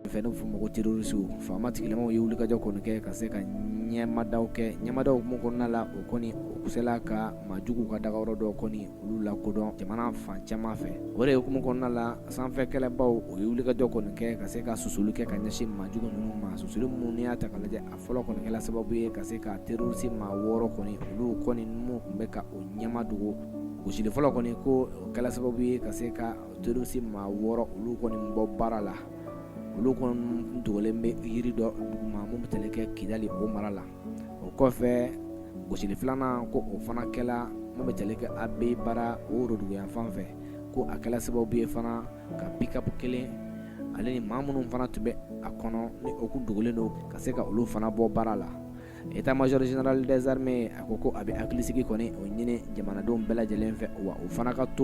Fɛ n'u f'u ma ko terroristew, faama tigilamaw ye wulikajɔ kɔni kɛ ka se ka ɲɛmadaw kɛ. Ɲɛmadaw hukumu kɔnɔna la, o kɔni u sela ka maajuguw ka dagayɔrɔ dɔw kɔni olu lakodɔn jamana fan caman fɛ. O de hukumu kɔnɔna la, sanfɛ kɛlɛbaw o ye wulikajɔ kɔni kɛ ka se ka susuli kɛ ka ɲɛsin maajugu ninnu ma. Susuli minnu n'i y'a ta ka lajɛ, a fɔlɔ kɔni kɛla sababu ye ka se ka terroriste maa 6 kɔni, olu kɔni minnu tun bɛ ka o ɲɛma dogo. Gosili fɔlɔ kɔni, ko o kɛla sababu ye ka se ka terroriste maa 6 olu kɔni bɔ baara la. Olu kɔni dogolen bɛ yiri dɔ duguma min bɛ tali kɛ Kidali o mara la. O kɔfɛ, gosili filanan, ko o fana kɛla min bɛ tali kɛ Abeibara o woroduguyanfan fɛ, ko a kɛla sababu ye fana ka pick-up kelen ale ni maa minnu fana tun bɛ a kɔnɔ ni o kun dogolen don, ka se ka olu fana bɔ baara la. État-major général des armées, a ko ko a bɛ hakilisigi kɔni o ɲini jamanadenw bɛɛ lajɛlen fɛ, wa o fana ka to.